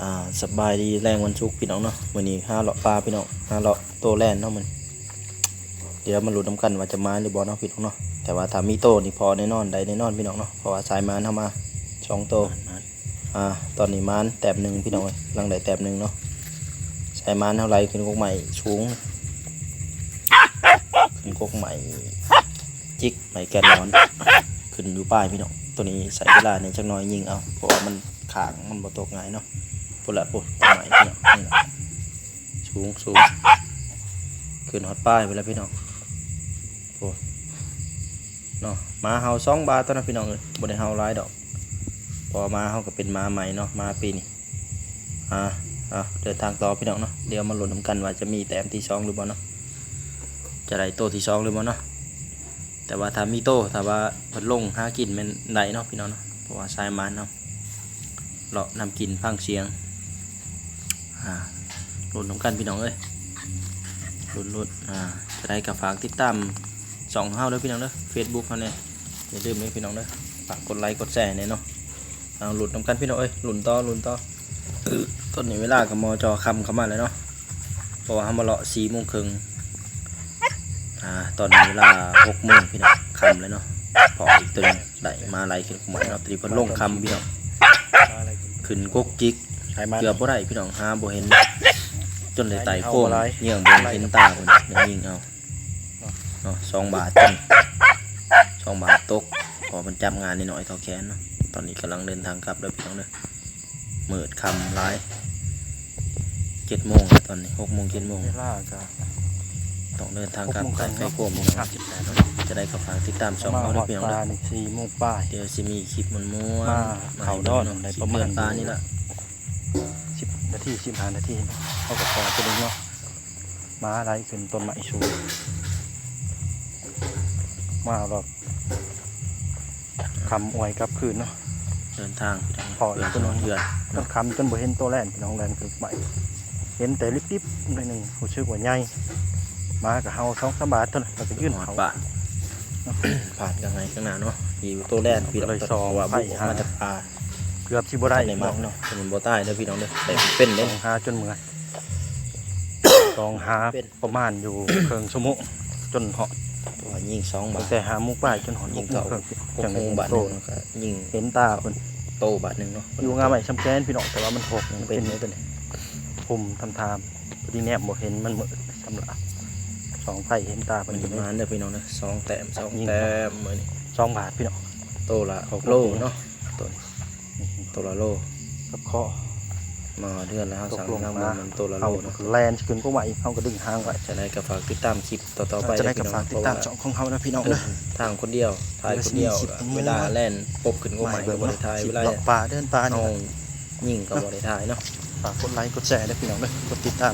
ອ່າ ສະບາຍດີແລງວັນສຸກພີ່ນ້ອງເນາະ, ມື້ນີ້ຫາເລາະປ່າພີ່ນ້ອງ, ຫາເລາະໂຕແລ່ນເນາະມື້ນີ້. ດຽວມາລຸ້ນນຳກັນວ່າຈະມາຫຼືບໍ່ເນາະພີ່ນ້ອງເນາະ, ແຕ່ວ່າຖ້າມີໂຕນີ້ພໍແນ່ນອນ ໄດ້ແນ່ນອນພີ່ນ້ອງເນາະ, ເພາະວ່າສາຍມານເຮົາມາສອງໂຕ. ອ່າ ຕອນນີ້ມານແຕ້ມໜຶ່ງພີ່ນ້ອງເອີຍ, ກຳລັງໄດ້ແຕ້ມໜຶ່ງເນາະ. ສາຍມານເຮົາໄຫຼຂຶ້ນກົກໄມ້ສູງ ຂຶ້ນກົກໄມ້ຈິກ ໄມ້ແກ່ນອນ ຂຶ້ນຢູ່ປາຍພີ່ນ້ອງ. ໂຕນີ້ໃຊ້ເວລາແດ່ຈັກໜ້ອຍຍິງເອົາ ເພາະວ່າມັນ ຂ້າງມັນບໍ່ຕົກງ່າຍເນາະ. ພຸ້ນລະ ໂອ້ ຕົ້ນໄມ້ພີ່ນ້ອງ ນີ້ລະ ສູງໆ ຂຶ້ນຮອດປາຍພຸ້ນລະພີ່ນ້ອງ. ໂອ້ ເນາະ ໝາເຫົ່າສອງບາດຕອນນັ້ນພີ່ນ້ອງເອີຍ, ບໍ່ໄດ້ເຫົ່າຫຼາຍດອກ ເພາະວ່າໝາເຮົາກໍເປັນໝາໃໝ່ເນາະ ມາປີນີ້. ອ່າ ອ່າ ເດີນທາງຕໍ່ພີ່ນ້ອງເນາະ, ດຽວມາລຸ້ນນຳກັນວ່າຈະມີແຕ້ມທີສອງຫຼືບໍ່ເນາະ, ຈະໄດ້ໂຕທີສອງຫຼືບໍ່ເນາະ. ແຕ່ວ່າຖ້າມີໂຕ ຖ້າວ່າເພິ່ນລົງຫາກິນແມ່ນໄດ້ເນາະພີ່ນ້ອງເນາະ, ເພາະວ່າສາຍມານເຮົາ ເລາະນຳກິນຟັງສຽງ. ອ່າ ລຸ້ນນຳກັນພີ່ນ້ອງເອີຍ ລຸ້ນໆ. ອ່າ ຈະໄດ້ກໍຝາກຕິດຕາມຊ່ອງເຮົາເດີພີ່ນ້ອງເດີ, ເຟສບຸກເຮົາແດ່, ຢ່າລືມເດີພີ່ນ້ອງເດີ, ຝາກກົດໄລກົດແຊແດ່ເນາະ. ເອົາ ລຸ້ນນຳກັນພີ່ນ້ອງເອີຍ ລຸ້ນຕໍ່ ລຸ້ນຕໍ່. ຕອນນີ້ເວລາກໍມໍ່ຈໍ່ຄ່ຳເຂົ້າມາແລ້ວເນາະ, ເພາະວ່າເຮົາມາເລາະສີ່ໂມງເຄິ່ງ. ອ່າ ຕອນນີ້ເວລາຫົກໂມງພີ່ນ້ອງ ຄ່ຳແລ້ວເນາະ. ພໍອີກໂຕໜຶ່ງໄດ້ມາໄຫຼຂຶ້ນກົກໄມ້ເນາະ, ຕອນນີ້ເພິ່ນລົງຄ່ຳພີ່ນ້ອງ, ຂຶ້ນກົກຈິກ ເກືອບບໍ່ໄດ້ພີ່ນ້ອງ, ຫາບໍ່ເຫັນ ຈົນໄດ້ໄຕ່ໂຄມເຍືອງ ບໍ່ເຫັນຕາເພິ່ນ ໄດ້ຍິງເອົາເນາະ. ສອງບາດ ສອງບາດຕົກ ເພາະວ່າເພິ່ນຈັບງານ້ອຍໆ ເທົ່າແຂນເນາະ. ຕອນນີ້ກຳລັງເດີນທາງກັບເດີພີ່ນ້ອງເດີ. ມືດຄ່ຳຫຼາຍ ເຈັດໂມງແລ້ວຕອນນີ້ ຫົກໂມງ ເຈັດໂມງ, ເວລາກໍຕ້ອງເດີນທາງກັບ ໄປໄຄໂຄມພີ່ນ້ອງ. ຈະໄດ້ກໍຝາກຕິດຕາມຊ່ອງເຮົາເດີພີ່ນ້ອງເດີ, ສີ່ໂມງປາຍ ດຽວຊິມີຄລິບມ່ວນໆ ມາເຂົ້າດອນໄດ້ປະມານ ຄລິບເດີນປ່ານີ້ລະ ສິບນາທີ ສິບຫ້ານາທີ ເຮົາກໍພໍຕົວໜຶ່ງເນາະ. ໝາໄຫຼຂຶ້ນຕົ້ນໄມ້ສູງ ມາຮອດ ຄ່ຳອວຍກັບຄືນເນາະ. ເດີນທາງ ພໍອີກໂຕໜຶ່ງ ເພື່ອນຮອດເຮືອນ ມັນຄ່ຳຈົນບໍ່ເຫັນໂຕແລ່ນພີ່ນ້ອງ, ແລ່ນຂຶ້ນໄມ້ ເຫັນແຕ່ລິບໆ ໜ້ອຍໜຶ່ງ ຮູ້ສຶກວ່າໃຫຍ່. ໝາກໍເຫົ່າສອງສາມບາດເທົ່ານັ້ນ ແລ້ວກໍຍື່ນເຂົ້າ ຜ່ານຂ້າງໃນຂ້າງໜ້າເນາະ, ຢູ່ໂຕແລ່ນພີ່ນ້ອງ ເພາະວ່າບຸອອກມາແຕ່ປ່າ ເກືອບຊິບໍ່ໄດ້ພີ່ນ້ອງເນາະ. ມັນບໍ່ຕາຍເດີພີ່ນ້ອງເດີ, ໄດ້ເປັນເດ້ ຫາຈົນເມື່ອຍ ຕ້ອງຫາປະມານຢູ່ເຄິ່ງຊົ່ວໂມງຈົນຮອດ, ເພາະວ່າຍິງສອງບາດ ຕັ້ງແຕ່ຫ້າໂມງປາຍຈົນຮອດຫົກໂມງເຄິ່ງ ຈັ່ງໄດ້ເຫັນໂຕ ຍິງເຫັນຕາເພິ່ນ ໂຕບາດໜຶ່ງເນາະ. ຢູ່ງ່າໄມ້ຊຳແກນພີ່ນ້ອງ, ແຕ່ວ່າມັນຫົກ ມັນເປັນ ເປັນພຸ່ມທຳທາມ ພໍດີແນມບໍ່ເຫັນ ມັນມືດຊຳລະ. ສ່ອງໄຟເຫັນຕາເພິ່ນ ມັນໝານເດີພີ່ນ້ອງເດີ, ສອງແຕ້ມ ສອງແຕ້ມມື້ນີ້ ສອງບາດພີ່ນ້ອງ. ໂຕລະໂລເນາະ ໂຕນີ້ ໂຕລະໂລ ກັບເຄາະ ມາເດືອນລະ ເຮົາສັ່ງນຳ ມັນໂຕລະໂລເນາະ. ແລ່ນຂຶ້ນກົກໄມ້ ເຮົາກໍດຶງຫາງໄວ້. ຈັ່ງໃດກໍຝາກຕິດຕາມຄລິບຕໍ່ໆໄປ ຈັ່ງໃດກໍຝາກຕິດຕາມຊ່ອງຂອງເຮົານະພີ່ນ້ອງເດີ. ທາງຄົນດຽວ ຖ່າຍຄົນດຽວ ເວລາແລ່ນປົບຂຶ້ນກົກໄມ້ກໍບໍ່ໄດ້ຖ່າຍ, ເວລາເລາະປ່າເດີນປ່ານີ້ ເຮົາຍິງກໍບໍ່ໄດ້ຖ່າຍເນາະ. ຝາກກົດໄລກົດແຊເດີພີ່ນ້ອງເດີ, ກົດຕິດຕາມ